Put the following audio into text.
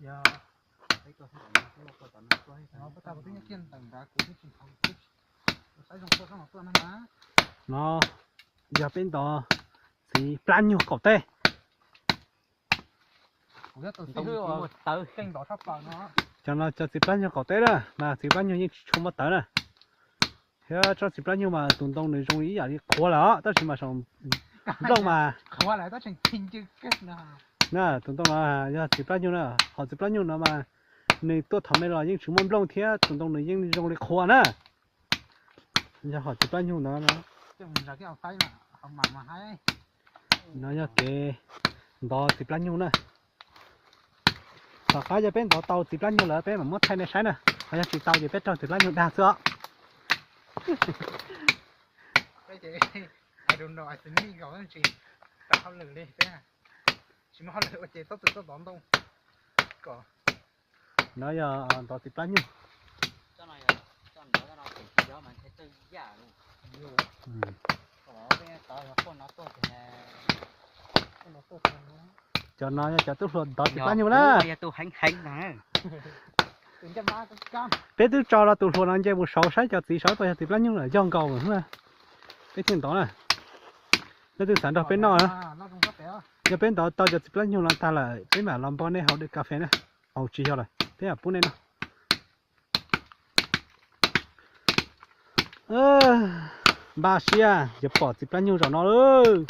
No yog peb ntov txiv plab nyug qaum teb. Cov no cov txiv plab nyug qaum teb na, mas txiv plab nyug yeej tsis tshua muaj tawv na. Thiab tsob txiv plab nyug mas tus ntoo nws zoo ib yam li qhuav lawm os, tab sis mas saum nplooj mas, na, tus ntoo no yog txiv plab nyug na, hom txiv plab nyug no mas nws tuaj thaum me los yeej tsis muaj nplooj thiab tus ntoo nws yeej zoo li qhuav na. Yog hom txiv plab nyug ntawd no. No yog kev ntov txiv plab nyug na. Tom qab yog peb ntov tau txiv plab nyug lawm peb mam muab thaij nej saib na. Ho yog tsis tau ces peb raug txiv plab nyug dag xwb os. No yog ntov txiv plab nyug. Cov no yog cov tub hluas ntov txiv plab nyug na. Peb twb tso los tus hluas no nce mus saud saib cov txiv saud puas yog txiv plab nyug lawm, yog nkaus lawm na. Peb thiaj ntov na. Leej twg xav nrog peb noj na. Yog peb ntov tau cov txiv plab nyug no tag lawm peb mam los npog nej haus dej kas fes na. Au tsis yog lawm, peb mam pub nej noj. Npaj siab yuav pom txiv plab nyug zaum no lawm.